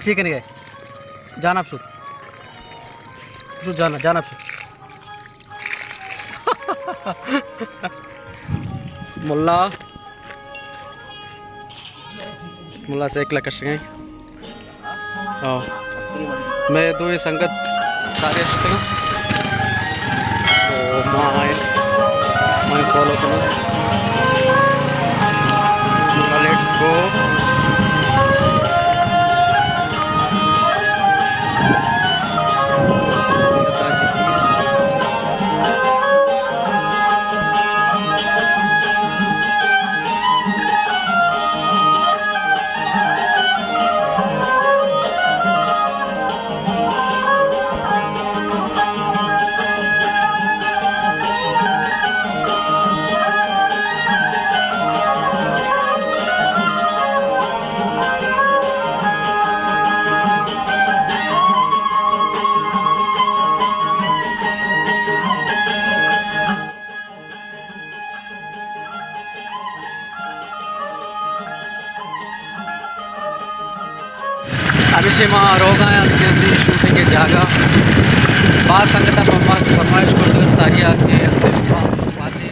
چی کنگے؟ جان ءَ شت۔ شت جان، جان ءَ شت۔ ملا، ملا سائیکل کشگیں۔ ہاں۔ مئے دوئیں سنگت سارے شتگ۔ تو ما آئیں، ما فالو کناں۔ Let's go. ہمیشی ما روگ ءَ ہستیں وتی شوٹنگ ءِ جاگہ۔ باز سنگتاں فرما-، فرمائش کرتگ ساری ءَ کہ ہستیں شما وھدے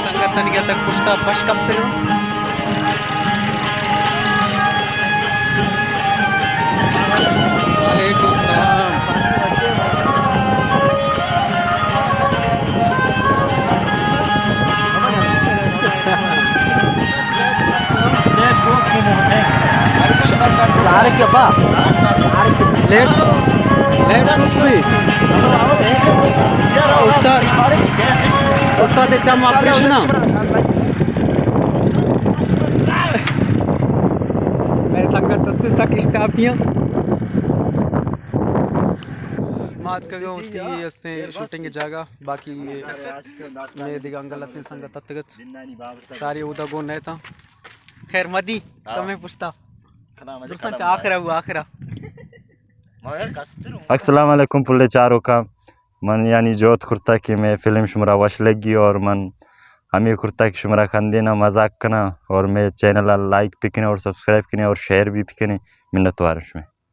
سنگتانی گتا پشتا پش کپتگ۔ وعلیکم السلام۔ طارق کیا با؟ لیٹ، لیٹ شوٹ بھی۔ استاد، استاد چم آپریشن۔ مئے سنگت است سک اشتاپیاں۔ ما اتکگاں وتی استیں شوٹنگ جاگہ، باقی مئے دگہ انگل اتیں سنگت اتکگت۔ ساری اودا گون نئیتاں۔ خیر مدی، ہاں۔ تمہیں پشتا۔ درستاں چہ آخرا ہو، آخرا۔ السلام علیکم پلے چاروکاں۔ من یعنی جہد کرتا کہ مئے فلم شمرا وش لگی اور من ہمے کرتا کہ شمرا خندیناں، مذاق کناں اور مئے چینل ءَ لائک بکنے اور سبسکرائب کنے اور شیئر بھی بکنے۔ منتوار شمے۔